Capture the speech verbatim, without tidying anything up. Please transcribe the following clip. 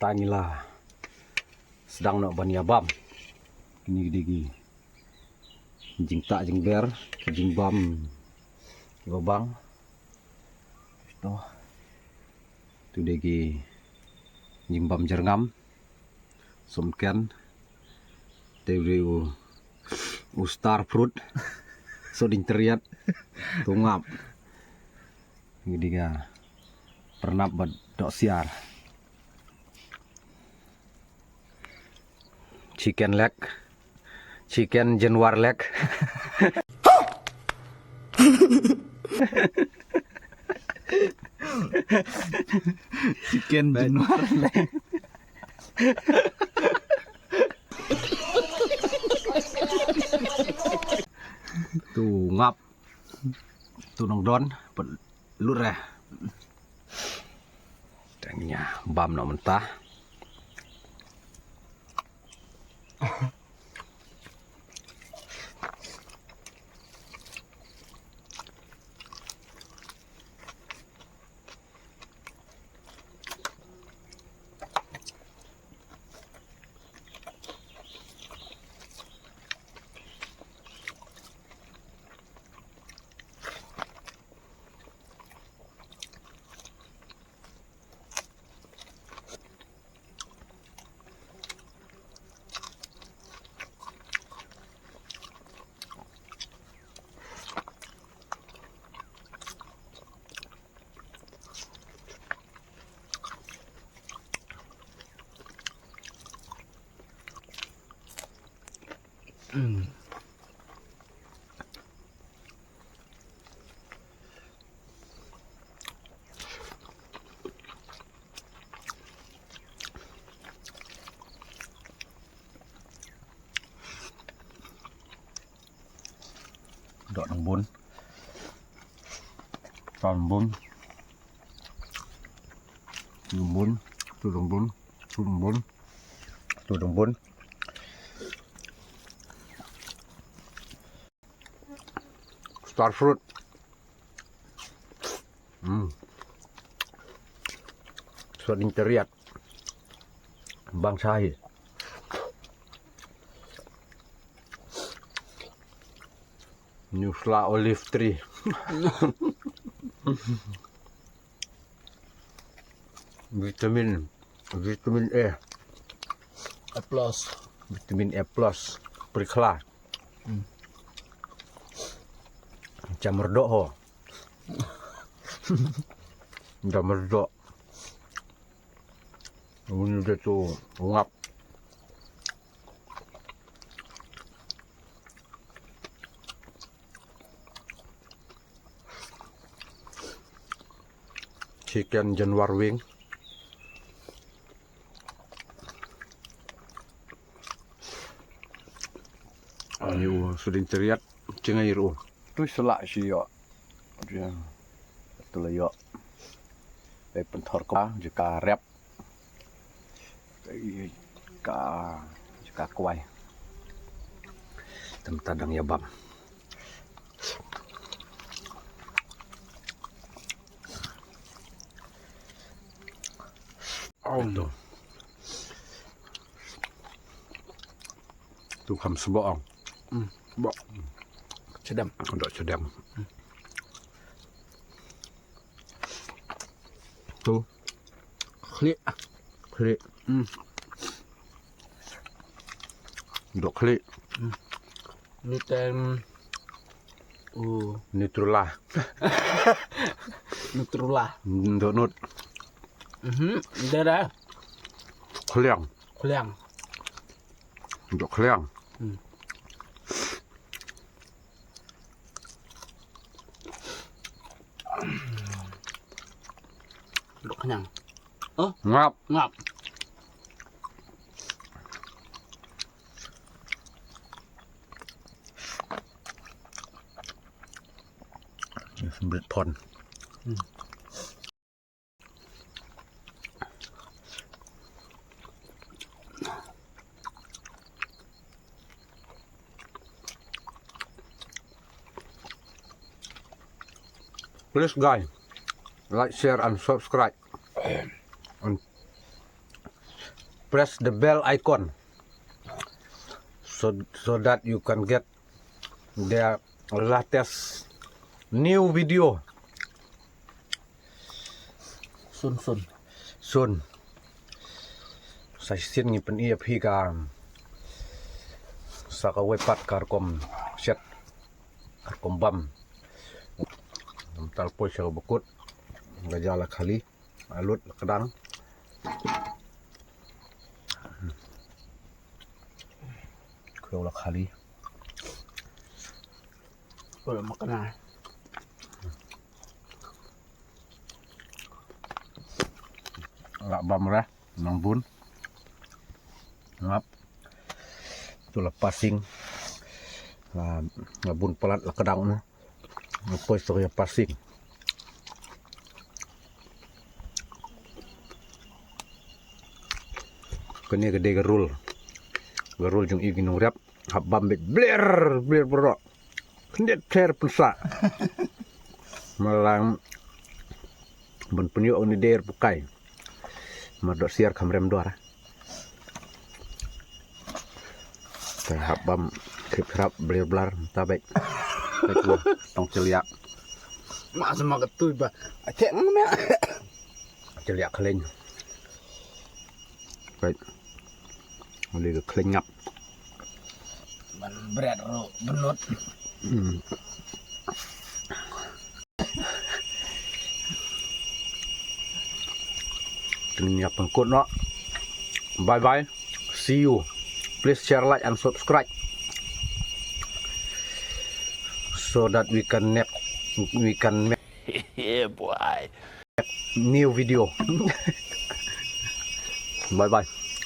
Tang ila sdang noh ban ïa bam. Kine ki dei ki jingtah jingber, ki jingbam kiba bang. To. Tu dei ki jingbam jyrngam. Sumken. Te u dei u, u star fruit. Soding teriat. Tungap. Ki dei ka pernap bad doh siar. Chicken leg. Chicken januar leg. Chicken januar leg. Tu ngap. Tu nong don. Put lut re. Tang ïa bam noh mynta. Doh nang bun. Tam bun. Tu dang bun. Tu dang bun. Tu dang bun. Tu dang bun. Star fruit. Hmm. Soding teriat. Bang sahi. Nusla olive tree. Vitamin, vitamin A. A plus. Vitamin A plus. Prikhla. Hmm. Chamar doh ho. Chamar doh. Uni de tu ngap. Chicken januar wing. Ayu, soding teriat, chingai ru. Tu sela si yo. Tu la yo. Bai pynthor ka jaka rep. Ka, ka kwai. Tem tadang ïa bam. Oh. Tu. Tu kham sboh ong. Hmm, sboh. Chedem. Doh chedem. Hmm. Tu. Khlieh. Khlieh. Hmm. Doh khlieh. Hmm. Ni tem. Uh. Nutrula. Nutrula. Doh nut. Mhm. Dah dah. Khliang. Khliang. Doh khliang. Hmm. Dok kenyang. Oh, ngap. Ngap. Sembrit pon. Hmm. Please guys, like, share and subscribe. And Press the bell icon so, so that you can get the latest new video. Soon, soon. Soon. Sa shisien ngi pyni ïa phi ka, sa kawei pat ka rukom shet, ka rukom bam. Ngam tal poi sha bakut. Ka ja la khali. Alut la kdang. Khiew la khali. Khiew la makna. La bam re nang bun. Ngap. Tu la pasing. La, la bun palat la kdang na. Poi stok ïa pasing. Kane ka dei ka rul. Ka rul jong i ki nongrep. Hap bam bit bler bler bro. Khyndiat pher pynsa. Malang ban pynïoh ni der pukai. Mar dok siar kham rem dor. Te hap bam khrip khrap blir blar ta bek. Bek lo tong celia. Ma sama ketui ba. Acek ngam ya. Celia khleng. Bek. Muli ke khleng ngap. Ban bret ro benut. Hmm. Tengin ïa pengkut noh. Bye bye. See you. Please share, like and subscribe so that we can make, we can make Yeah, boy. New video. Bye bye.